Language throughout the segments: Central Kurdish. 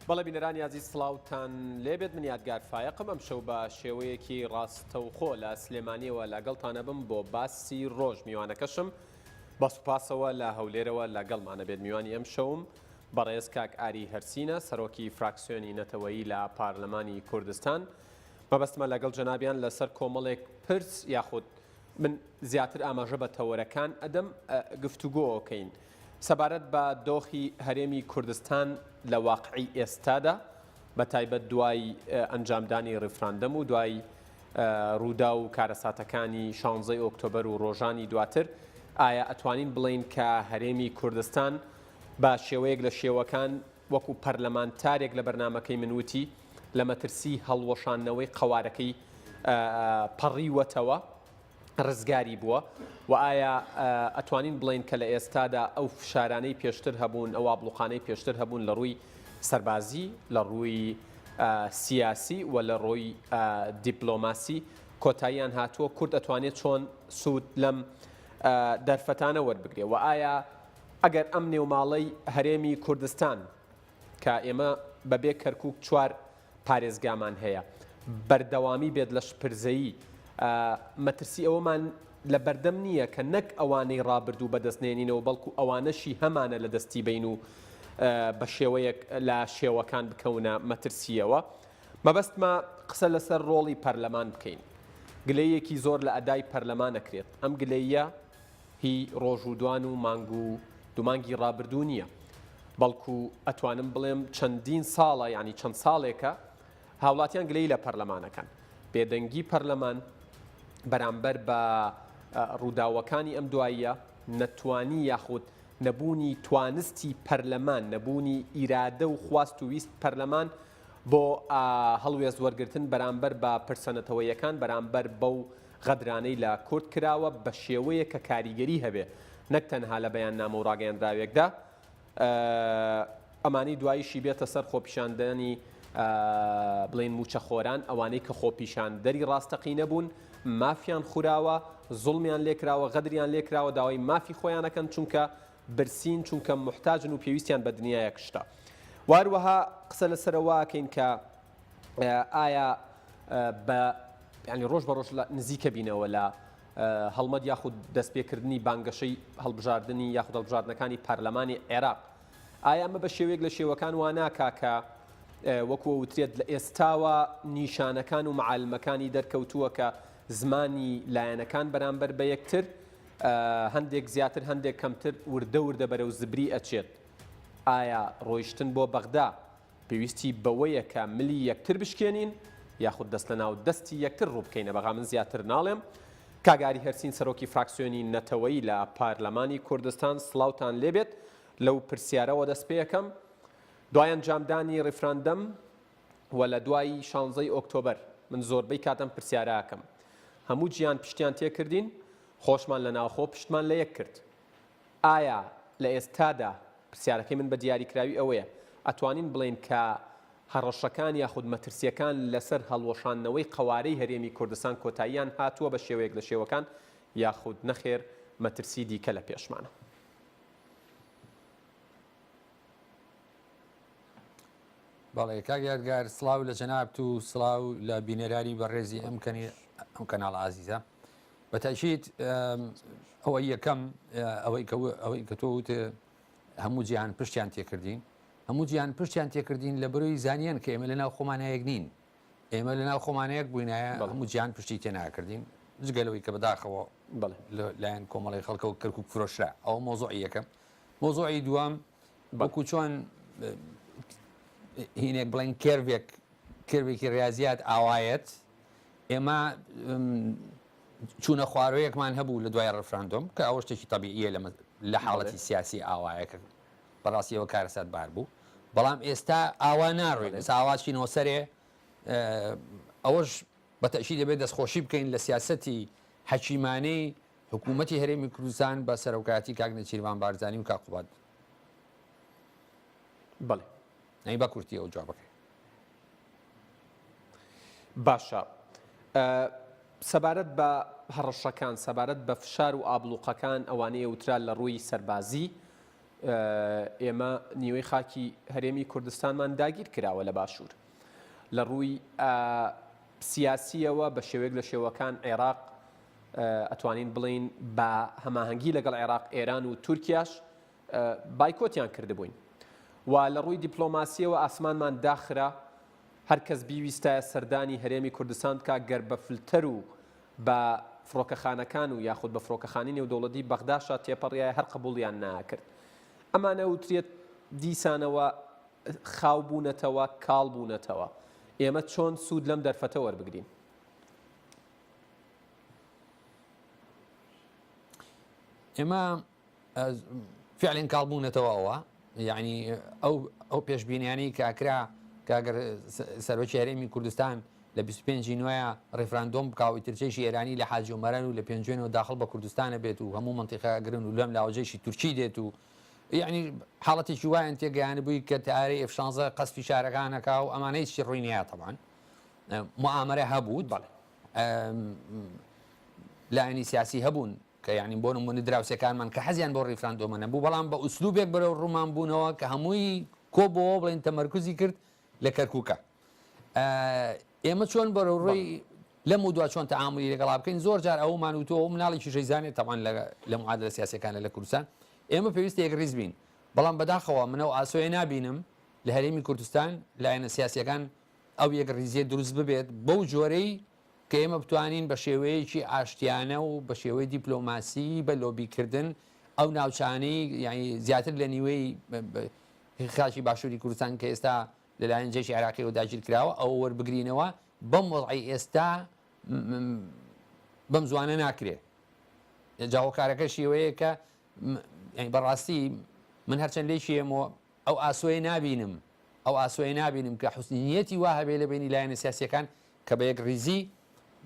بەڵێ بینەرانی ئازیز سڵاوتان لێبێت من یادگار فایەقم ئەمشەو بە شێوەیەکی ڕاستەوخۆ لە سلێمانیەوە لەگەڵتانە بم بۆ باسی ڕۆژ میوانەکەشم بە سوپاسەوە لە هەولێرەوە لەگەڵمانە بێت میوانی ئەمشەوم بەڕێز کاک ئاری هەرسینە سەرۆکی فراکسیۆنی نەتەوەیی لە پارلەمانی کوردستان مەبەستمە لەگەڵ جەنابیان لەسەر کۆمەڵێک پرس یاخود من زیاتر ئاماژە بە تەوەرەکان ئەدەم گفتوگۆکەین سەبارەت بە دۆخی هەرێمی کوردستان لە واقعی ئێستادا، بە تایبەت دوای ئەنجامدانی ڕیفراندەم و دوای ڕووداو و کارەساتەکانی شانزەی ئۆکتۆبەر و ڕۆژانی دواتر، ئایا ئەتوانین بڵێین کە هەرێمی کوردستان بە شێوەیەک لە شێوەکان وەکو پەرلەمانتارێک لە بەرنامەکەی من وتی لە مەترسی هەڵوەشاندنەوەی قەوارەکەی پەڕیوەتەوە؟ ڕزگاری بووە؟ وە ئایا ئەتوانین بڵێین کە لە ئێستادا ئەو فشارانەی پێشتر هەبوون، ئەو ئابڵوقانەی پێشتر هەبوون لە ڕووی سەربازی، لە ڕووی سیاسی و لە ڕووی دیپلۆماسی کۆتاییان هاتووە، کورد ئەتوانێت چۆن سوود لەم دەرفەتانە وەربگرێ؟ وە ئایا ئەگەر ئەم نێوماڵەی هەرێمی کوردستان کە ئێمە بەبێ کەرکووک چوار پارێزگامان هەیە بەردەوامی بێت لە شپرزەیی، مەترسی ئەوەمان لە بەردەم نییە کە نەک ئەوانەی ڕابردوو بەدەست نێنینەوە بەڵکو ئەوانەشی هەمانە لە دەستی بەین و بە شێوەیەک لە شێوەکان بکەونە مەترسییەوە. مەبەستمە قسە لەسەر ڕۆڵی پەرلەمان بکەین. گلەییەکی زۆر لە ئەدای پەرلەمان ئەکرێت. ئەم گلەییە هی ڕۆژ و دوان و مانگ و دوومانگی ڕابردوو نییە، بەڵکو ئەتوانم بڵێم چەندین ساڵە یانی چەند ساڵێکە هاوڵاتیان گلەیی لە پەرلەمان ئەکەن. بێدەنگی پەرلەمان بەرامبەر بە ڕووداوەکانی ئەم دواییە، نەتوانی یاخود نەبوونی توانستی پەرلەمان، نەبوونی ئیرادە و خواست و ویست پەرلەمان بۆ هەڵوێست وەرگرتن بەرامبەر بە پرسە نەتەوەیەکان، بەرامبەر بەو غەدرانەی لە کورد کراوە بە شێوەیەک کە کاریگەری هەبێ نەک تەنها لە بەیاننامە و ڕاگەیەندراوێکدا ئەمانەی دواییشی بێتە سەر خۆپیشاندانی بڵێن موچەخۆران ئەوانەی کە خۆپیشاندەری ڕاستەقینە بوون مافیان خوراوە زوڵمیان لێکراوە غەدریان لێکراوە داوای مافی خۆیانەکەن چونکە برسین چونکە محتاجن و پێویستیان بە دنیایەک شتە واروەها قسە لەسەرەوەکەین کە ئایا بە ینی ڕۆژ بە ڕۆژ نزیکە بینەوە لە هەڵمەت یاخود دەستپێکردنی بانگەشەی هەڵبژاردنی یاخود هەڵبژاردنەکانی پەرلەمانی عێراق ئایا ئەمە بە شێوەیەک لە شێوەکان وا ناکا کە وەکو وترێت لە ئێستاوە نیشانەکان و معالمەکانی دەرکەوتووە کە زمانی لایەنەکان بەرامبەر بە یەکتر هەندێک زیاتر هەندێک کەمتر وردە وردە بەرەو زبری ئەچێت ئایا ڕۆیشتن بۆ بەغدا پێویستی بەوەیە کە ملی یەکتر بشکێنین یاخود دەست لەناو دەستی یەکتر ڕووبکەینە بەغا من زیاتر ناڵێم. کاک ئاری هەرسین سەرۆکی فراکسیۆنی نەتەوەیی لە پارلەمانی کوردستان سڵاوتان لێبێت لەو پرسیارەوە دەست پێکەم دوای ئەنجامدانی ڕیفراندەم و لە دوای شانزەی ئۆکتۆبەر من زۆربەی کات ئەم پرسیارە ئەکەم هەموو جیان پشتیان تێکردین خۆشمان لە ناوخۆ پشتمان لە یەک کرد ئایا لە ئێستادا، پرسیارەکەی من بە دیاریکراوی ئەوەیە، ئەتوانین بڵێین کە هەڕەشەکان یاخود مەترسییەکان لەسەر هەڵوەشاندنەوەی قەوارەی هەرێمی کوردستان کۆتاییان هاتووە بە شێوەیەک لە شێوەکان یاخود نەخێر مەترسی دیکە لە پێشمانە؟ بەڵێ کاک یادگار سڵاو لە جەنابت و سڵاو لە بینەرانی بەڕێزی ئەم ئەم کەناڵە ئازیزە. بە تەئکید ئەوەی یەکەم ئەوەی کە ئەوەی کە تۆ وتێ هەموو جیهان پشتیان تێکردین هەموو جیهان پشتیان تێکردین لە بەرۆی زانیان کە ئێمە لە ناو خۆمانە یەک نین ئێمە لە ناو خۆمانە یەک بووینایە هەموو جیهان پشتی تێناکردین جگە لەوەی کە بەداخەوە لایەن کۆمەڵی خەڵکەوە کەرکک فرۆشرا ئەوە مۆزۆعی یەکەم مۆزۆعی دووەم وەکو چۆن هینێک بڵێن curve ێک curve ێکی ریازیات ئاوایەت ئێمە چوونە خوارەوەیەکمان هەبوو لە دوای ڕفراندۆم کە ئەوە شتێکی تەبیعیە لە حاڵەتی سیاسی ئاوایەکە بەڕاستی ئەوە کارەسات بار بوو بەڵام ئێستا ئاوا ناڕۆین ئێستا ئاوا چینەوە سەرێ ئەوەش بە تەئکید دەبێت دەستخۆشی بکەین لە سیاسەتی حەکیمانەی حکوومەتی هەرێمی کوردستان بە سەرۆکایەتی کاک نێچیرڤان بارزانی و کاک قوباد. بەڵێ. ئەی بە کورتی ئەو جوابەکەی. باشە سەبارەت بە هەڕەشەکان، سەبارەت بە فشار و ئابڵوقەکان ئەوانەی ئەوترا لە ڕووی سەربازی. ئێمە نیوەی خاکی هەرێمی کوردستانمان داگیر کراوە لە باشوور. لە ڕووی سیاسییەوە بە شێوەیەک لە شێوەکان عێراق ئەتوانین بڵێین بە هەماهەنگی لەگەڵ عێراق، ئێران و تورکیاش بایکۆتیان کردبووین و لە ڕووی دیپلۆماسییەوە ئاسمانمان داخرا، هەر کەس بیویستایە سەردانی هەرێمی کوردستان بکا گەر بە فلتەر و بە فڕۆکەخانەکان و یاخود بە فڕۆکەخانەی نێودەوڵەتی بەغداشا تێپەڕیایە هەر قبوڵیان ناکرد. ئەمانە وترێت دیسانەوە خاو بوونەتەوە، کاڵ بوونەتەوە. ئێمە چۆن سوود لەم دەرفەتە وەربگرین؟ ئێمە فعلێن کاڵ بوونەتەوە ئەوە یعنی ئەو ئەو پێشبینیانی کە ئەکرا کاگەر سەرۆکی هەرێمی کوردستان لە 25 نوێە ڕیفراندۆم بکاوی ترجێژی ئێرانی لە حاجی عومەران و لە پێنجوێنەوە داخڵ بە کوردستانە بێت و هەموو منتیقە گرن و لەم لاوەجێشی تورکی دێت و یعنی حاڵەتێکی وایان تێگەیان بووی کە تارەی F16 قەسفی شارەکانەکە و ئەمانەی چی ڕووی نییە تەبان معامرە هەبوو بەڵێ لایەنی سیاسی هەبوون کە یانی بۆ نموونە دراوسێکانمان کە حەزیان بۆ ڕیفراندۆمە نەبوو بەڵام بە ئوسلوبێک بەرەو ڕوومان بوونەوە کە هەمووی کۆ بۆوە بڵێن تەمەرکزی کرد لە کەرکووکە ئێمە چۆن بەرەو ڕووی لەم و دوا چۆن تەعاملی لەگەڵا بکەین زۆر جار ئەومان و تۆ مناڵێکی شەیزانێت تەمان لە معادلە سیاسەکانە لە کوردستان ئێمە پێویستە یەکڕیز بین بەڵام بەداخەوە منەوە ئاسۆیە نابینم لە هەرێمی کوردستان لایەنە سیاسەکان ئەو یەکڕیزیە دروست ببێت بەو جۆرەی کە ئێمە بتوانین بە شێوەیەکی ئاشتیانە و بە شێوەی دیپلۆماسی بە لۆبیکردن ئەو ناوچانەی یانی زیاتر لە نیوەی خاکی باشووری کوردستان کە ئێستا لەلایەن جێشی عێراقیەوە داگیر کراوە ئەوە وەربگرینەوە بەم وەزعی ئێستا بەم زوانە ناکرێ جا هۆکارەکەشی ئەوەیە کە بەڕاستی من هەرچەند لێکی ئێمەوە ئەو ئاسۆیە نابینم ئەو ئاسۆیە نابینم کە حوسنی نیەتی وا هەبێ لە بەینی لایەنە سیاسیەکان کە بە یەکڕیزی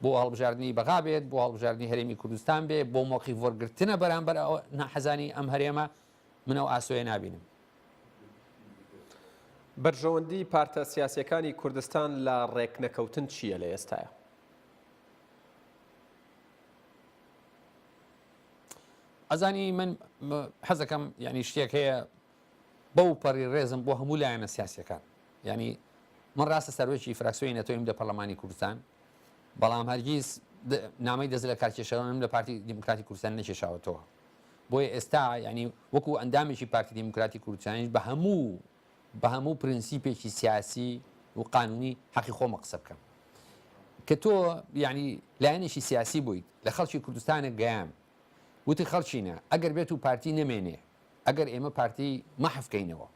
بۆ هەڵبژاردنی بەغا بێت، بۆ هەڵبژاردنی هەرێمی کوردستان بێ، بۆ مۆقیف وەرگرتنە بەرامبەر ناحەزانی ئەم هەرێمە، من ئەو ئاسۆیە نابینم. بەرژەوەندی پارتە سیاسیەکانی کوردستان لە ڕێکنەکەوتن چییە لە ئێستایا؟ ئەزانی من حەزەکەم یعنی شتێک هەیە بەو پەڕی ڕێزم بۆ هەموو لایەنە سیاسیەکان یعنی من ڕاستە سەرۆکی فراکسیۆنی نەتەوەیم لە پەرلەمانی کوردستان بەڵام هەرگیز نامەی دەست لە کارکێشەوەم لە پارتی دیموکراتی کوردستان نەکێشاوەتەوە بۆیە ئێستا ینی وەکو ئەندامێکی پارتی دیموکراتی کوردستانیش بە هەموو بە هەموو پرنسیپێکی سیاسی و قانونی حەقی خۆمە قسە بکەم کە تۆ یعنی لایەنێکی سیاسی بوویت لە خەڵکی کوردستانە گەیان وتی خەڵکینە ئەگەر بێت و پارتی نەمێنێ ئەگەر ئێمە پارتی مەحف کەینەوە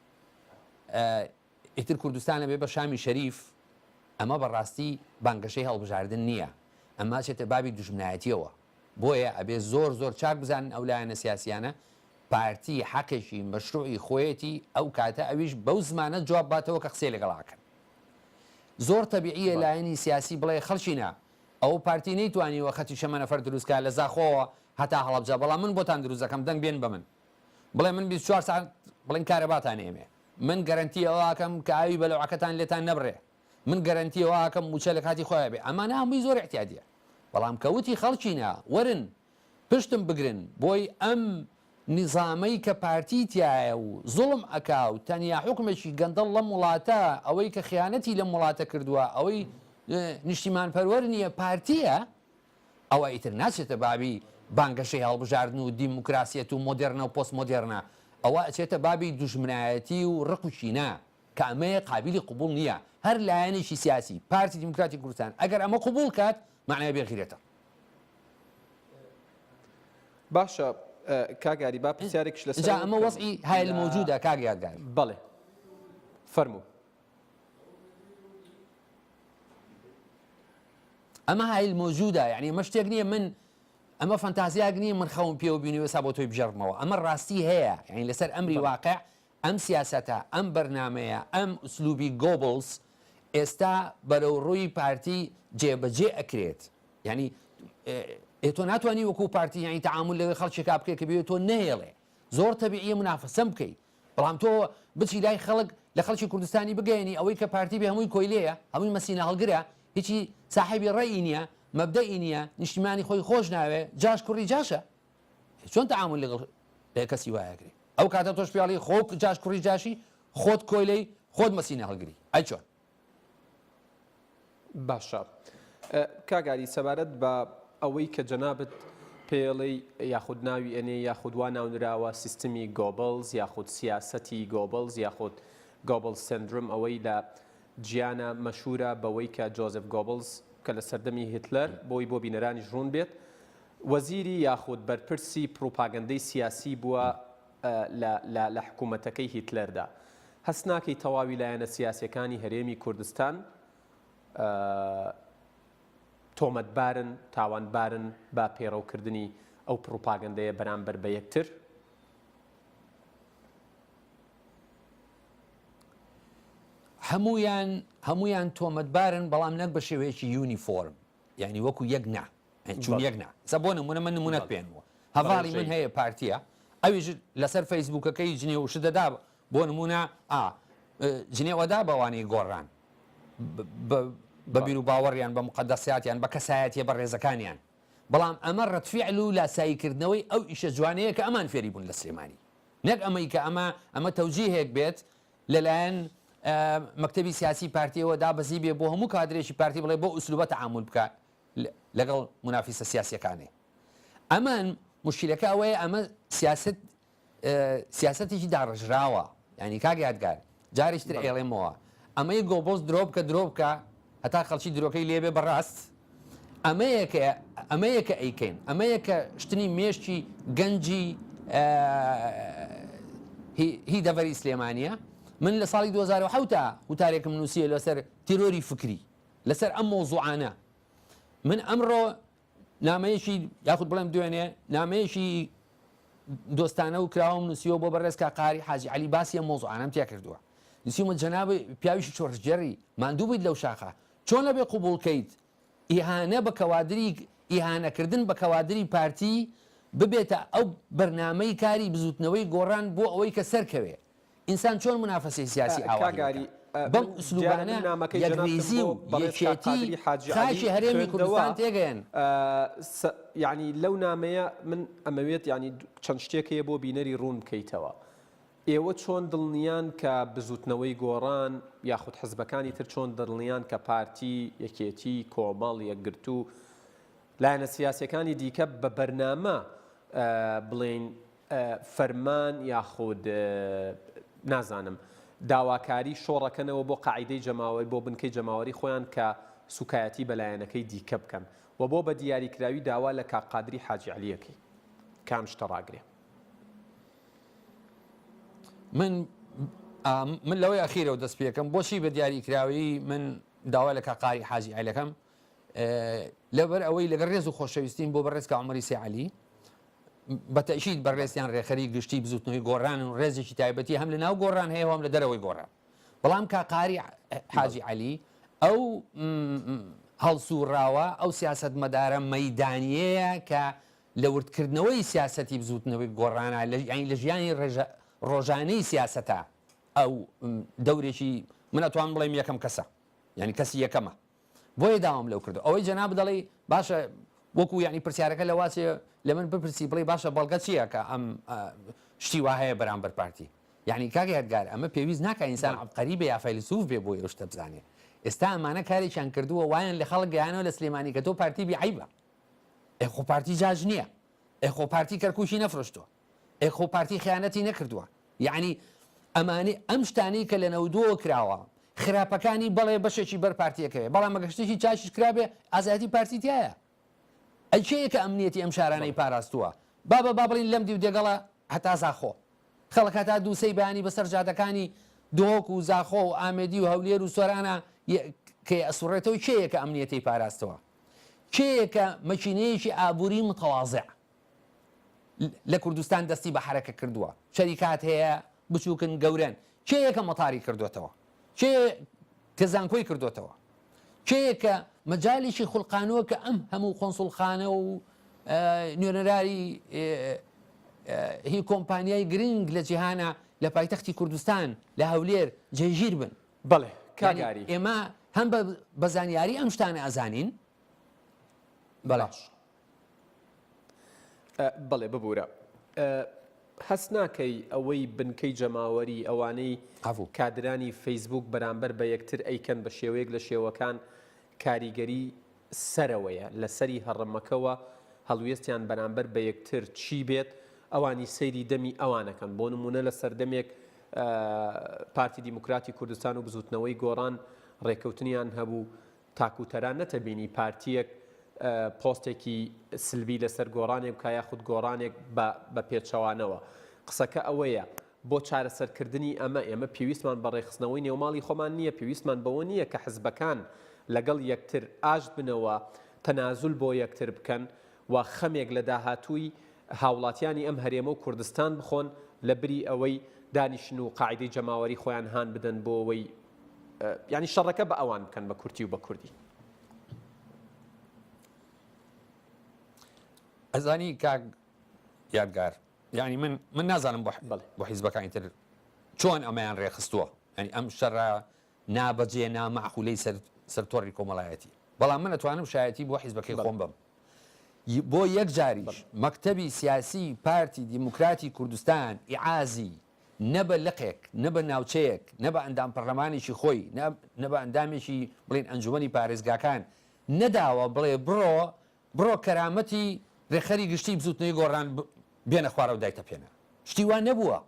ئیتر کوردستان ئەبێ بە شامی شەریف ئەمە بەڕاستی بانگەشەی هەڵبژاردن نییە ئەمە چێتە بابی دوژمنایەتیەوە بۆیە ئەبێ زۆر زۆر چاک بزانن ئەو لایەنە سیاسیانە پارتی حەقێکی مەشروعی خۆیەتی ئەو کاتە ئەویش بەو زمانە جواب باتەوە کە قسەی لەگەڵ ئەکەن زۆر تەبیعیە لایەنی سیاسی بڵێ خەڵکینە ئەو پارتی نەیتوانیوە خەتی شەمەنەفەر دروست کا لە زاخۆوە هەتا هەڵەبجە بەڵام من بۆتان دروست دەکەم دەنگ بێن بە من بڵێ من 24 ساعت بڵێن کارەباتان ئێمێ من گەرەنتی ئەوە ئەکەم کە ئاوی بەلەوعەکەتان لێتان نەبڕێ من گەرەنتی ئەوە ئەکەم مووچە لە کاتی خۆیا بێ ئەمانە هەمووی زۆر ئیعتیادیە بەڵام کە وتی خەڵکینە وەرن پشتم بگرن بۆی ئەم نیزامەی کە پارتی تیایە و زوڵم ئەکا و تەنیا حوکمێکی گەندەڵ لەم وڵاتە ئەوەی کە خیانەتی لەم وڵاتە کردووە ئەوەی نیشتیمانپەروەر نییە پارتییە ئەوە ئیتر ناچێتە بابی بانگەشەی هەڵبژاردن و دیموکراسیەت و مۆدێرنە و پۆست مۆدێرنە ئەوە ئەچێتە بابی دوژمنایەتی و ڕق و کینە کە ئەمەیە قابیلی قبوڵ نییە هەر لایەنێکی سیاسی پارتی دیموکراتی کوردستان ئەگەر ئەمە قبوڵ کات مەعنای بێ غیرەتە. باشە کاک ئاری با پرسیارێکیش لەسەر ئینجا ئەمە وەزعی هایل مەوجودە کاک یادگار. بەڵێ فەرموو. ئەمە هایل مەوجودە یعنی ئەمە شتێک نییە من ئەمە فەنتازیاک نییە من خەوم پێوە بینی ئێستا بۆ تۆی بگێڕمەوە ئەمە ڕاستی هەیە یعنی لەسەر ئەمری واقع ئەم سیاسەتە، ئەم بەرنامەیە، ئەم ئوسلوبی گۆبڵس ئێستا بەرەو ڕووی پارتی جێبەجێ ئەکرێت. یانی ئێ تۆ ناتوانی وەکو پارتی یانی تەعامول لەگەڵ خەڵکێکا بکەی کە بێ تۆ نەهێڵێ. زۆر تەبیعیە مونافەسەم بکەی. بەڵام تۆ بچی لای خەڵک لە خەڵکی کوردستانی بگەیەنی ئەوەی کە پارتی بێ هەمووی کۆیلەیە، هەمووی مەسینە هەڵگرە، هیچی ساحێبی ڕەئی نییە، مەبدەئی نییە، نیشتیمانی خۆی خۆش ناوێ، جاش کوڕی جاشە. چۆن تەعامول لەگەڵ کەسی وایە کرێ؟ ئەو کاتە تۆش پیاڵی خۆ جاش کوڕی جاشی خۆت کۆیلەی خۆت مەسینە هەڵگری ئەی چۆن؟ باشە کاک ئاری سەبارەت بە ئەوەی کە جەنابت پێڵێی یاخود ناوی ئەنێ یاخود وا ناونراوە سیستمی گۆبڵز یاخود سیاسەتی گۆبڵز یاخود گۆبڵز سندرم ئەوەی لە جیانە مەشهورە بەوەی کە جۆزف گۆبڵز کە لە سەردەمی هیتلەر بۆی بۆ بینەرانیش ڕوون بێت وەزیری یاخود بەرپرسی پڕوپاگەندەی سیاسی بووە لە لە لە حکوومەتەکەی هیتلەردا. هەست ناکەی تەواوی لایەنە سیاسیەکانی هەرێمی کوردستان تۆمەتبارن، تاوانبارن بە پەیڕەوکردنی ئەو پڕوپاگەندەیە بەرامبەر بە یەکتر؟ هەموویان هەموویان تۆمەتبارن بەڵام نەک بە شێوەیەکی یونیفۆرم یعنی وەکو یەک نا چون یەک نا سە بۆ نمونە من نمونەت پێنوە هەڤاڵی من هەیە پارتیە ئەویش لەسەر فەیسبوکەکەی جنێو شت دەدا بۆ نمونە ئا جنێوەدا بەوانەی گۆڕان بە بیر و باوەڕیان بە مقدسیاتیان بە کەسایەتیە بەڕێزەکانیان بەڵام ئەمە ڕەتفیعل و لاساییکردنەوەی ئەو ئیشە جوانەیە کە ئەمان فێری بوون لە سلێمانی نەک ئەمەی کە ئەمە ئەمە تەوجیهێک بێت لەلایەن مەکتەبی سیاسی پارتیەوە دابەزی بێ بۆ هەموو کادرێکی پارتی بڵێ بۆ ئوسلوبە تەعامول بکە لەگەڵ مونافیسە سیاسیەکانێ ئەمان مشکلەکە ئەوەیە ئەمە سیاست سیاستێکی داڕژراوە ینی کاک یادگار جارێکی تر ئێڵێمەوە ئەمەی گۆبڵز درۆ بکە درۆ بکە هەتا خەڵکی درۆکەی لێبێ بەڕاست ئەمەیە کە ئەمەیە کە ئەیکەین ئەمەیە کە شتنی مێشکی گەنجی هی دەڤەری سلێمانە من لە ساڵی 2007 وتارێکم نووسیە لەسەر تیرۆری فکری لەسەر ئەم مەوزوعانە من ئەمڕۆ نامەیەکی یاخود بڵێم دوێنێ نامەیەکی دۆستانە و کراوەم نووسیوە بۆ بەڕێز کاک قاری حاجی عەلی باسی ئەم مەوزوعانەم تیا کردووە نووسیومە جەنابی پیاویشی شۆڕشگێڕی ماندوو بوویت لەو شاخە چۆن ئەبێ قبوڵ کەیت ئیهانە بە کەوادری ئیهانەکردن بە کەوادری پارتی ببێتە ئەو بەرنامەی کاری بزوتنەوەی گۆڕان بۆ ئەوەی کە سەرکەوێ ئینسان چۆن مونافەسەی سیاسی ئاواهی دەکا؟ کاک ئاری بەم من دیارە ئوسلوبانە من نامەکەی جەنابتم یەکریزی بۆ و بەڕێز کاک یەکێتی قادری حاجی عەلی خاکی هەرێمی خوێندەوە کوردستان تێگەیەن. سە یانی لەو نامەیە من ئەمەوێت یانی چەند شتێک هەیە بۆ بینەری ڕوون بکەیتەوە ئێوە چۆن دڵنیان کە بزوتنەوەی گۆڕان یاخود حزبەکانی تر چۆن دڵنیان کە پارتی، یەکێتی، کۆمەڵ، یەکگرتوو، لایەنە سیاسیەکانی دیکە بە بەرنامە بڵێین فەرمان یاخود نازانم داواکاری شۆڕەکەنەوە بۆ قاعیدەی جەماوەری بۆ بنکەی جەماوەری خۆیان کە سوکایەتی بە لایەنەکەی دیکە بکەن و بۆ بە دیاریکراوی داوا لە کاک قادری حاجی عەلیەکەی کام شتە ڕاگرێ. من من لەوەی ئەخیرەوە دەست پێکەم بۆچی بە دیاریکراوی من داوا لە کاک قاری حاجی عەلەکەم لەبەر ئەوەی لەگەڵ ڕێز و خۆشەویستیم بۆ بەڕێز کاک عومەری سەی عەلی بە تەئکید بەڕێزیان ڕێکخەری گشتی بزوتنەوەی گۆڕانن و ڕێزێکی تایبەتی هەم لە ناو گۆڕان هەیە و هەم لە دەرەوەی گۆڕان بەڵام کاک قاری حاجی عەلی ئەو هەڵسوڕاوە ئەو سیاسەتمەدارە مەیدانیەیە کە لە وردکردنەوەی سیاسەتی بزوتنەوەی گۆڕانە لە ژیانی ڕۆژانەی سیاسەتە ئەو دەورێکی من ئەتوان بڵێم یەکەم کەسە یعنی کەسی یەکەمە بۆیە داوام لەو کردو ئەوەی جەنابت دەڵێی باشە وەکو یعنی پرسیارەکە لە واچێ لە من بپرسی بڵێ باشە بەڵگە چییە کە ئەم شتی وا هەیە بەرامبەر پارتی یعنی کاک یادگار ئەمە پێویست ناکە ئینسان عەبقەری بێ یا فەیلسوف بێ بۆی ئەو شتە بزانێ ئێستا ئەمانە کارێکیان کردووە وایان لە خەڵک گەیانەوە لە سلێمانی کە تۆ پارتی بی عەیبە ئێ خۆ پارتی جاش نییە ئێ خۆ پارتی کەرکوکی نەفرۆشتووە ئێ خۆ پارتی خیانەتی نەکردووە یەعنی ئەمانەی ئەم شتانەی کە لە نەودووەوە کراوە خراپەکانی بەڵێ بەشێکی بەر پارتی ئەکەوێ بەڵام ئەگەر شتێکی چاکیش کرابێ ئازایەتی پارتی تیایە ئەی کێیە کە ئەمنیەتی ئەم شارانەی پاراستووە بابە با بڵین لەم دیو دێگەڵە هەتا زاخۆ خەڵک هەتا دووسەی بەیانی بەسەر جادەکانی دهۆک و زاخۆ و ئامێدی و هەولێر و سۆرانە کە ئەسوڕێتەوە کێیە کە ئەمنیەتی پاراستەوە کێیە کە مەکینەیەکی ئابووری متەوازع لە کوردستان دەستی بە حەرەکە کردووە شەریکات هەیە بچووکن گەورەن کێیە کە مەتاری کردوێتەوە کێ کە زانکۆی کردوێتەوە کێیە کە مەجالێکی خولقانەوە کە ئەم هەموو قۆنسوڵخانە و نوێنەراری هی کۆمپانیای گرنگ لە جیهانە لە پایتەختی کوردستان لە هەولێر جێگیر بن بەڵێ کاک ئاری ئێمە هەم بە زانیاری ئەم شتانە ئەزانین بەڵێ بەڵێ ببوورە. هەست ناکەی ئەوەی بنکەی جەماوەری ئەوانەی عەفو. کادرانی فەیسبووک بەرامبەر بە یەکتر ئەیکەن بە شێوەیەک لە شێوەکان کاریگەری سەرەوەیە لە سەری هەڕەمەکەوە هەڵوێستیان بەرامبەر بە یەکتر چی بێت ئەوانی سەیری دەمی ئەوانەکەن بۆ نمونە لە سەردەمێک پارتی دیموکراتی کوردستان و بزوتنەوەی گۆڕان ڕێکەوتنیان هەبوو تاکوتەرا نەتەبینی پارتیەک پۆستێکی سلبی لەسەر گۆڕانێک بکا یاخود گۆڕانێک بە پێچەوانەوە. قسەکە ئەوەیە بۆ چارەسەرکردنی ئەمە ئێمە پێویستمان بە ڕێکخستنەوەی نێوماڵی خۆمان نییە، پێویستمان بەوە نییە کە حزبەکان لەگەڵ یەکتر ئاشت بنەوە، تەنازول بۆ یەکتر بکەن و خەمێک لە داهاتووی هاوڵاتیانی ئەم هەرێمە و کوردستان بخۆن لە بری ئەوەی دانیشن و قاعیدەی جەماوەری خۆیان هان بدەن بۆ ئەوەی یانی شەڕەکە بە ئەوان بکەن بە کورتی و بە کوردی. ئەزانی کاک یادگار یعنی من من نازانم بۆ بۆ حیزبەکانی تر چۆن ئەمەیان ڕێکخستووە ینی ئەم شەڕە نابەجێ نامەعقولەی سەر سەر تۆڕی کۆمەڵایەتی بەڵام من ئەتوانم شایەتی بۆ حیزبەکەی خۆم بم بۆ یەک جاریش مەکتەبی سیاسی پارتی دیموکراتی کوردستان ئیعازی نە بە لقێک، نە بە ناوچەیەک، نە بە ئەندام پەرلەمانێکی خۆی، نە بە ئەندامێکی بڵێین ئەنجومەنی پارێزگاکان نەداوە بڵێ بڕۆ بڕۆ کەرامەتی رێکخەری گشتیی بزووتنەوەی گۆڕان بێنە خوارەوە دایتەپێنە. شتی وا نەبووە.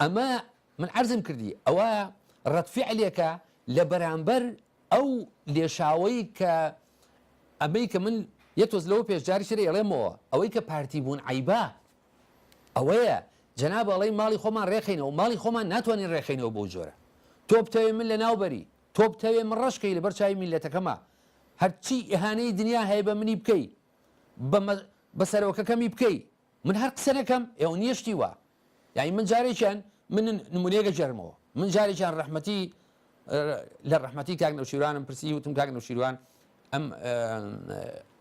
ئەمە من عەرزم کردی ئەوە رەدفیعلێکە لە بەرامبەر ئەو لێشاوەی کە ئەمەی کە من یە تۆز لەوە پێش جاری تر ئەیڵێمەوە ئەوەی کە پارتی بوون عەیبە ئەوەیە جەناب ئەڵێی ماڵی خۆمان ڕێکخەینەوە ماڵی خۆمان ناتوانین ڕێکخەینەوە بەو جۆرە تۆ بتەوێ من لەناو بەری تۆ بتەوێ من ڕەش کەی لەبەر چاوی میللەتەکەما هەرچی ئیهانەی دنیا هەیە بە منی بکەی بە بە سەرۆکەکەمی بکەی من هەر قسە نەکەم ئێوە نییە شتی وا یعنی من جارێکیان من نمونەیەکە گێڕمەوە من جارێکیان ڕەحمەتی لە ڕەحمەتی کاک نەوشیروانم پرسی وتم کاک نەوشیروان ئەم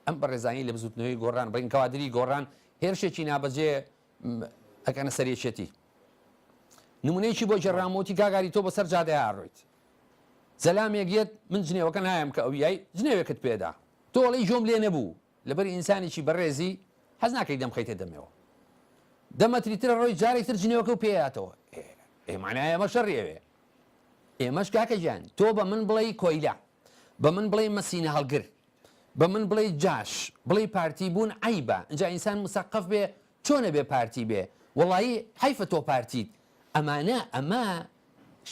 ئەم بەڕێزانی لە بزوتنەوەی گۆڕان بڵین کەوادری گۆڕان هێرشێکی نابەجێ ئەکەنە سەر یەکێتی. نمونەیەکی بۆ گێڕامەوە وتی کاک ئاری تۆ بەسەر جادەیا ئەڕۆیت زەلامێک یەت من جنێوەکە نایەم کە ئەویای جنێوێکت پێدا تۆ ئەڵێی گوێم لێ نەبوو لەبەر ئینسانێکی بەڕێزی حەز ناکەی دەم خەیتە دەمێەوە دە مەتری ترە ڕۆی جارێک تر جنێوەکە و پێیاتەوە ئێ معنای ئەمە شەڕی ئەوێ ئێمەش کاکە گیان تۆ بە من بڵێی کۆیلە بە من بڵێی مەسینە هەڵگر بە من بڵێی جاش بڵێی پارتی بوون عەیبە ئینجا ئینسان مسەقەف بێ چۆن ئەبێ پارتی بێ وەڵایی حەیفە تۆ پارتیت ئەمانە ئەمە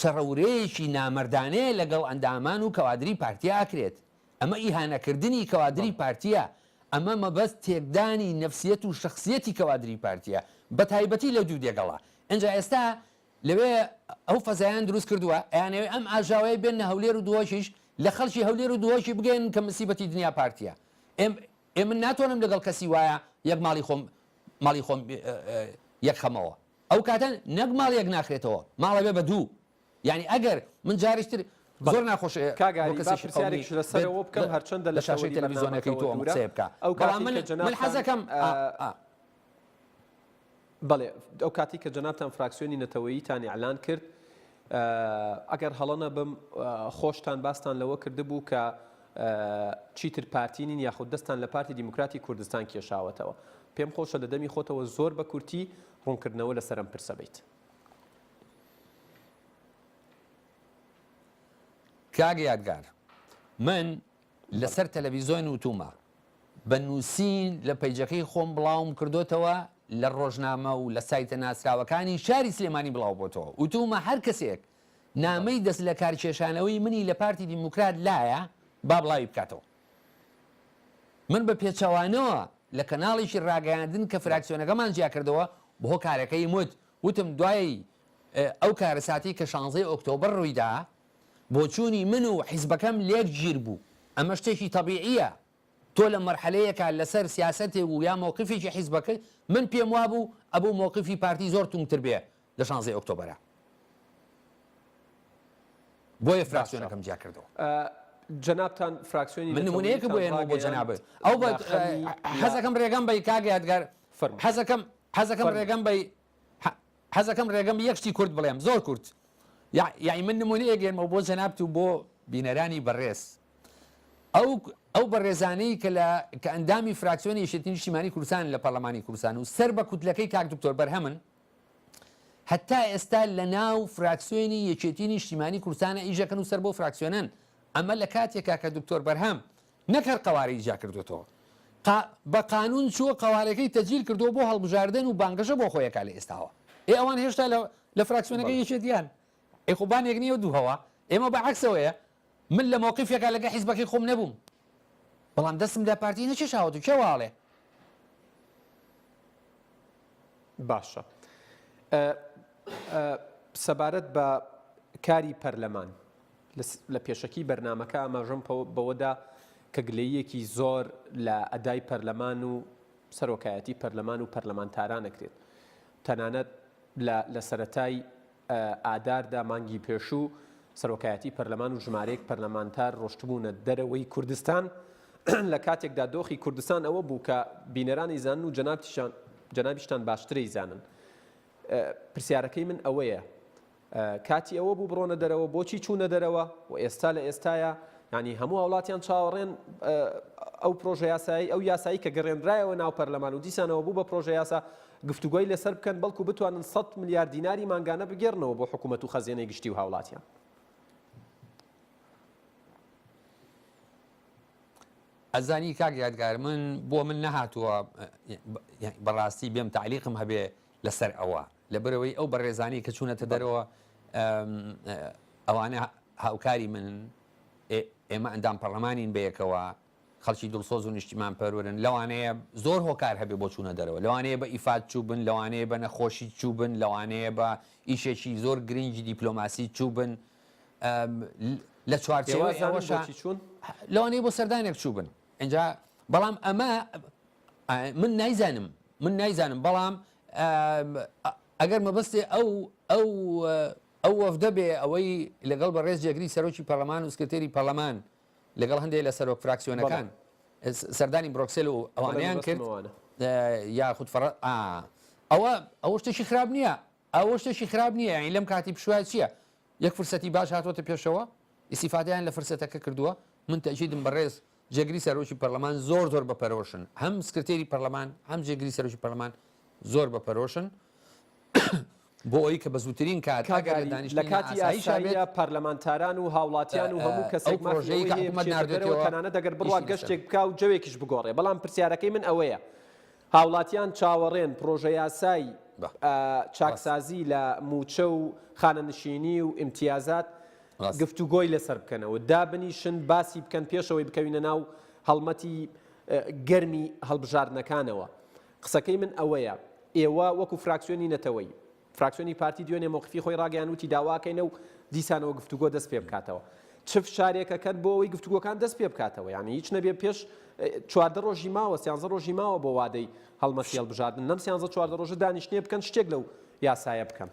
شەڕەورەیەکی نامەردانەیە لەگەڵ ئەندامان و کەوادری پارتیا ئەکرێت ئەمە ئیهانەکردنی کەوادری پارتیە ئەمە مەبەست تێکدانی نەفسیەت و شەخسیەتی کەوادری پارتیە بەتایبەتی لەو دوو دێگەڵە ئینجا ئێستا لەوێ ئەو فەزایان دروست کردووە ئەیانەوێ ئەم ئاژاوەیە بێننە هەولێر و دهۆکیش لە خەڵکی هەولێر و دهۆکی بگەیەنن کە مسیبەتی دنیا پارتیە ئێم ئێ من ناتوانم لەگەڵ کەسی وایە یەک ماڵی خۆم ماڵی خۆم یەک خەمەوە ئەو کاتە نەک ماڵ یەک ناخرێتەوە ماڵە بێ بە دوو یعنی ئەگەر من جاریشتر زۆر ناخۆش کاک ئاری با پرسیارێکیش لەسەرەوە بکەم هەرچەندە لە شاشەی تەلەڤیزیۆنەکەی تۆ ئەم قسەیە بکە ئەو بەڵام کاتەی من کە من جەنابتان حەزەکەم ئا ئا بەڵێ ئەو کاتی کە جەنابتان فراکسیۆنی نەتەوەییتان ئیعلان کرد ئەگەر هەڵە نەبم خۆشتان باستان لەوە کردبوو کە چیتر پارتی نین یاخود دەستان لە پارتی دیموکراتی کوردستان کێشاوەتەوە. پێم خۆشە لە دەمی خۆتەوە زۆر بە کورتی ڕوونکردنەوە لەسەر ئەم پرسە بەیت. کاک یادگار من لەسەر تەلەڤیزۆن وتومە بە نووسین لە پەیجەکەی خۆم بڵاوم کردۆتەوە لە ڕۆژنامە و لە سایتە ناسراوەکانی شاری سلێمانی بڵاو بۆتەوە وتومە هەر کەسێک نامەی دەست لەکارکێشانەوەی منی لە پارتی دیموکرات لایە با بڵاوی بکاتەوە من بە پێچەوانەوە لە کەناڵێکی ڕاگەیاندن کە فراکسیۆنەکەمان جیا کردەوە بۆ هۆکارەکەیم وت وتم دوای ئەو کارەساتەی کە شانزەی ئۆکتۆبەر ڕوویدا بۆچوونی من و حیزبەکەم لێک گیر بوو. ئەمە شتێکی تەبیعییە. تۆ لە مەرحەلەیەکا لەسەر سیاسەتێک و یا مەوقیفێکی حیزبەکە، من پێم وابوو ئەبوو مەوقیفی پارتی زۆر توندتر بێ لە شانزەی ئۆکتۆبەرا. بۆیە باشە. فراکسیۆنەکەم جیا کردەوە. جەنابتان فراکسیۆنی من نموونەیەکە نەتەوەییتان بۆ هێنمەوە بۆ ڕاگەیاند جەنابت. ئەو بە لە خەمی لە حەزەکەم ڕێگەم بەی کاک یادگار، فەرموو. حەزەکەم حەزەکەم فەرموو. ڕێگەم بەی حەزەکەم ڕێگەم یەک شتی کورت بڵێم زۆر کورت یەعنی من نمونەیەک گێنمەوە بۆ جەنابت و بۆ بینەرانی بەڕێز ئەو ئەو بەڕێزانەی کە لە کە ئەندامی فراکسیۆنی یەکێتی نیشتیمانی کوردستان لە پەرلەمانی کوردستان و سەر بە کوتلەکەی کاک دکتۆر بەرهەمن هەتا ئێستا لە ناو فراکسیۆنی یەکێتی نیشتیمانی کوردستانە ئیشەکەن و سەر بۆ فراکسیۆنن ئەمە لە کاتێکا کە دکتۆر بەرهەم نەک هەر قەوارەی جیا کردوێتەوە بە قانون چووە قەوارەکەی تەجیل کردووە بۆ هەڵبژاردن و بانگەشە بۆ خۆیەکە لە ئێستاوە ئێ ئەوان هێشتا لە فراکسیۆنەکەی یەکێتیان ئێ خۆ بانێک نییە و دوو هەوا ئێمە بە عەکسەوەیە من لە مەوقیفێکا لەگە حیزبەکەی خۆم نەبووم بەڵام دەستم لە پارتی نەکێشاوەت و کێ واڵێ؟ باشە سەبارەت بە کاری پەرلەمان لە پێشەکی بەرنمەکە ئاماژەم بەوەدا کە گلەیەکی زۆر لە ئەدای پەرلەمان و سەرۆکایەتی پەرلەمان و پەرلەمانتاران ئەکرێت تەنانەت لە سەرەتای ئاداردا مانگی پێشوو سەرۆکایەتی پەرلەمان و ژمارەیەک پەرلەمانتار ڕۆشتبوونە دەرەوەی کوردستان لە کاتێکدا دۆخی کوردستان ئەوە بوو کە بینەرانی زانن و جەنابتیشان جەنابیشتان باشترەی زانن پرسیارەکەی من ئەوەیە کاتی ئەوە بوو بڕۆنە دەرەوە بۆچی چوونە دەرەوە و ئێستا لە ئێستایا یانی هەموو هاوڵاتیان چاوەڕێن ئەو پرۆژە یاسایی ئەو یاسایی کە گەڕێنرایەوە ناو پەرلەمان و دیسانەوە بوو بە پرۆژە یاسا گفتوگۆی لەسەر بکەن بەڵکو بتوانن 100 ملیار دیناری مانگانە بگێڕنەوە بۆ حکوومەت و خەزێنەی گشتی و هاوڵاتیان. ئەزانی کاک یادگار من بۆ من نەهاتووە بەڕاستی بێم تعلیقم هەبێ لەسەر ئەوە لەبەرئەوەی ئەو بەڕێزانەی کە چوونەتە دەرەوە ئەوانە هاوکاری منن، ئێمە ئەندام پەڕلەمانین بەیەکەوە، خەڵکی دڵسۆز و نیشتیمان پەروەرن، لەوانەیە زۆر هۆکار هەبێ بۆ چوونە دەرەوە، لەوانەیە بە ئیفاد چووبن، لەوانەیە بە نەخۆشی چووبن، لەوانەیە بە ئیشێکی زۆر گرنگی دیپلۆماسی چووبن، لە چوارچێوەی ئەوەشا لەوانەیە بۆ سەردانێک چووبن. ئینجا بەڵام ئەمە من نایزانم من نایزانم بەڵام ئەگەر مەبەستێ ئەو ئەو ئەو وەفدە بێ ئەوەی لەگەڵ بەڕێز جێگری سەرۆکی پەرلەمان و سکرتێری پەرلەمان لەگەڵ هەندێک لە سەرۆک فراکسیۆنەکان سەردانی برۆکسل و ئەوانیان کرد یاخود فەڕ ئەوە ئەوە شتێکی خراپ نییە ئەوە شتێکی خراپ نییە یانی لەم کاتی پشوە چییە یەک فرسەتی باش هاتووەتە پێشەوە ئیسیفادەیان لە فرسەتەکە کردووە من تەئکیدم بەڕێز جێگری سەرۆکی پەرلەمان زۆر زۆر بە پەرۆشن هەم سکرتێری پەرلەمان هەم جێگری سەرۆکی پەرلەمان زۆر بە پەرۆشن بۆ ئەوی کە بە زووترین کات لە کاتی ئاساییە پەرلەمانتاران و هاوڵاتیان و هەموو کەسێک پرۆژەی کە حکوومەت ناردێتەوە تەنانەت ئەگەر بڕوا گەشتێک بکا و جەوێکیش بگۆڕێ بەڵام پرسیارەکەی من ئەوەیە هاوڵاتیان چاوەڕێن پرۆژەیاسای چاکسازی لە مووچە و خانەنشینی و ئیمتیازات گفتوگۆی لەسەر بکەنەوە، دابنیشن باسی بکەن پێش ئەوەی بکەوینە ناو هەڵمەتی گەرمی هەڵبژاردنەکانەوە. قسەکەی من ئەوەیە ئێوە وەکو فراکسیۆنی نەتەوەیی، فراکسیۆنی پارتی دوێنێ مەوقفی خۆی ڕاگەیاند وتی داواکەینە و دیسانەوە گفتوگۆ دەست پێ بکاتەوە. چ فشارێک ئەکەن بۆ ئەوەی گفتوگۆکان دەست پێ بکاتەوە؟ یانی هیچ نەبێ پێش 14 ڕۆژی ماوە سیانزە ڕۆژی ماوە بۆ وادەی هەڵمەتی هەڵبژاردن لەم سیانزە 14 ڕۆژە دانیشتنێ بکەن شتێک لەو یاسایە بکەن.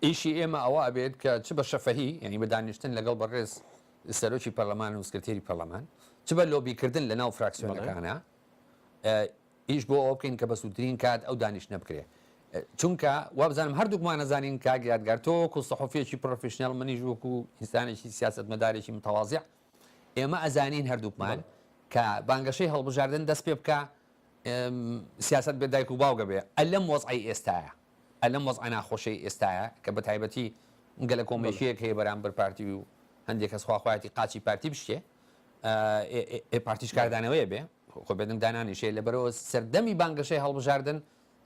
ئیشی ئێمە ئەوە ئەبێت کە چ بە شەفەهی یعنی بە دانیشتن لەگەڵ بەڕێز سەرۆکی پەرلەمان و سکرتێری پەرلەمان چ بە لۆبیکردن لە ناو فراکسیۆنەکانە ئیش بۆ ئەوە بکەین کە بە زووترین کات ئەو دانیشتنە بکرێ چونکە وابزانم هەردووکمان ئەزانین کاک یادگار تۆ وەکو سەحوفیەکی professional منیش وەکو ئینسانێکی سیاسەتمەدارێکی متەوازع ئێمە ئەزانین هەردووکمان کە بانگەشەی هەڵبژاردن دەست پێ بکە سیاست بێ دایک و باوگە بێ ئەلەم وەزعی ئێستاە ئەلەم وەزعە ناخۆشەی ئێستاە کە بە تایبەتی گەلە کۆمێکیەک هەیە بەرامبەر پارتی و هەندێک کەس خواخوایەتی قاچی پارتی بشکێ ئێ پارتیش کاردانەوەیە بێ خۆ بێدەنگ دانانیشێ لەبەرەوە سەردەمی بانگەشەی هەڵبژاردن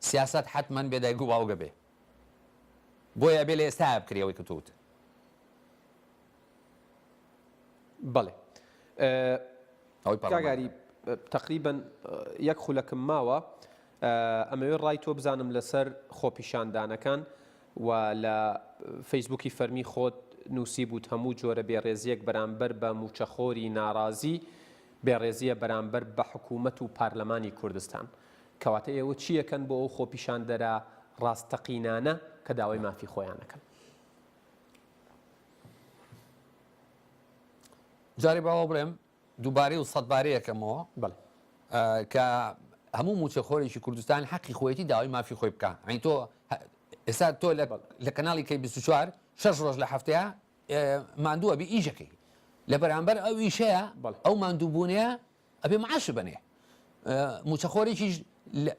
سیاسەت حەتمەن بێ دایک و باوگە بێ بۆیە ئەبێ لە ئێستایا بکرێ ئەوەی کە تۆ وتت. بەڵێ ئەوەی کاک پەڕلەمان. ئاری تەقریبەن یەک خولەکم ماوە ئەمەوێ ڕای تۆ بزانم لەسەر خۆپیشاندانەکان و لە فەیسبووکی فەرمی خۆت نووسیبووت هەموو جۆرە بێڕێزییەک بەرامبەر بە مووچەخۆری ناڕازی بێڕێزییە بەرامبەر بە حکوومەت و پارلەمانی کوردستان. کەواتە ئێوە چی ئەکەن بۆ ئەو خۆپیشاندەرە ڕاستەقینانە کە داوای مافی خۆیان ئەکەن؟ جارێ با وا بڵێم دووبارەی و سەدبارەی ئەکەمەوە بەڵێ. کە هەموو مووچەخۆرێکی کوردستان حەقی خۆیەتی داوای مافی خۆی بکا. یانی تۆ ئێستا تۆ لە کەناڵی کەی 24 شەش ڕۆژ لە هەفتەیە ماندوو ئەبی ئیشەکەی لە بەرامبەر ئەو ئیشەیە ئەو ماندووبوونەیە ئەبێ معاش بنێ موچەخۆرێکیش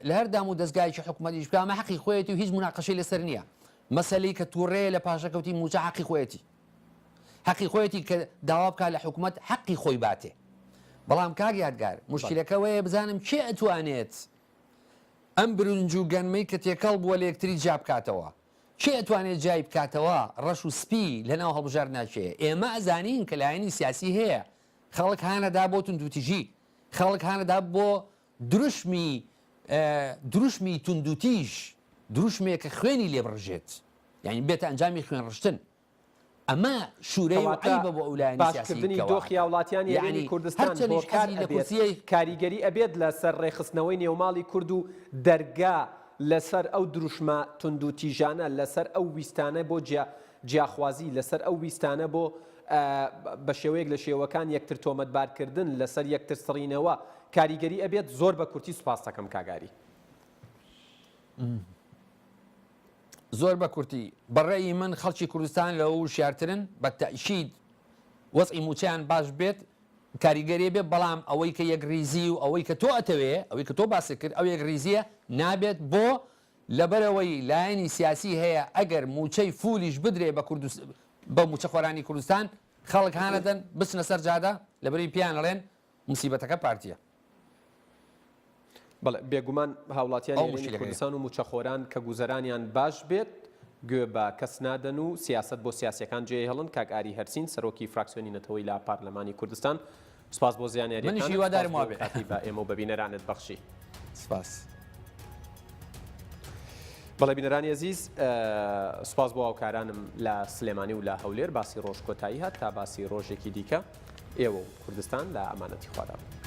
لە هەر دام و دەستگایکی حکوومەتیش بکە ئەمە حەقی خۆیەتی و هیچ مناقەشەی لەسەر نییە مەسەلەی کە تووڕەیە لە پاشەکەوتی موچە حەقی خۆیەتی حەقی خۆیەتی کە داوا بکات لە حکوومەت حەقی خۆی باتێ بەڵام کاک یادگار مشکلەکە وەیە بزانم کێ ئەتوانێت ئەم برنج و گەنمەی کە تێکەڵ بووە لە یەکتری جیا بکاتەوە کێ ئەتوانێت جیای بکاتەوە ڕەش و سپی لەناو هەڵبژاردنا کێیە ئێمە ئەزانین کە لایەنی سیاسی هەیە خەڵک هانەدا بۆ توندوتیژی خەڵک هانەدا بۆ دروشمی دروشمی توندوتیژ دروشمێک کە خوێنی لێ بڕژێت یعنی بێتە ئەنجامی خوێن ڕشتن ئەمە شورەی و کەواتە عەیبە بۆ ئەو لایەنی سیاسی باشکردنی کەوا دۆخی هاوڵاتیانی هەرێمی یعنی کوردستان هەرچەندیش هۆکار حەزی لە ئەبێت کورسیی کاریگەری ئەبێت لەسەر ڕێکخستنەوەی نێوماڵی کورد و دەرگا لەسەر ئەو دروشمە توندوتیژانە لەسەر ئەو ویستانە بۆ جیا جیاخوازی لەسەر ئەو ویستانە بۆ بە شێوەیەک لە شێوەکان یەکتر تۆمەتبارکردن لەسەر یەکتر سڕینەوە کاریگەری ئەبێت زۆر بە کورتی سوپاستەکەم کاک ئاری. زۆر بە کورتی بە ڕەئی من خەڵکی کوردستان لەوە وشیارترن بە تەئکید وەزعی موچەیان باش بێت کاریگەری بێ بەڵام ئەوەی کە یەکڕیزی و ئەوەی کە تۆ ئەتەوێ ئەوەی کە تۆ باست کرد ئەو یەکڕیزیە نابێت بۆ لەبەرئەوەی لایەنی سیاسی هەیە ئەگەر موچەی فولیش بدرێ بە کوردست بە موچەخۆرانی کوردستان خەڵک هانەدەن بچنە سەر جادە لەبەرئەوەی پێیان ئەڵێن موسیبەتەکە پارتیە. بەڵێ بێگومان هاوڵاتیانی ئەو هەرێمی مشکلەکەیە. کوردستان و موچەخۆران کە گوزەرانیان باش بێت گوێ بە کەس نادەن و سیاسەت بۆ سیاسیەکان جێیهڵن، کاک ئاری هەرسین سەرۆکی فراکسیۆنی نەتەوەی لە پارلەمانی کوردستان سوپاس بۆ منیش زیانیاریەکانت سوپاس هیوادارم بۆ وابێ. کاتی بە ئێمە و بە بینەرانت بەخشی. سپاس. بەڵێ بینەرانی ئەزیز سوپاس بۆ هاوکارانم لە سلێمانی و لە هەولێر باسی ڕۆژ کۆتایی هات تا باسی ڕۆژێکی دیکە ئێوە و کوردستان لە ئەمانەتی خوادا بن.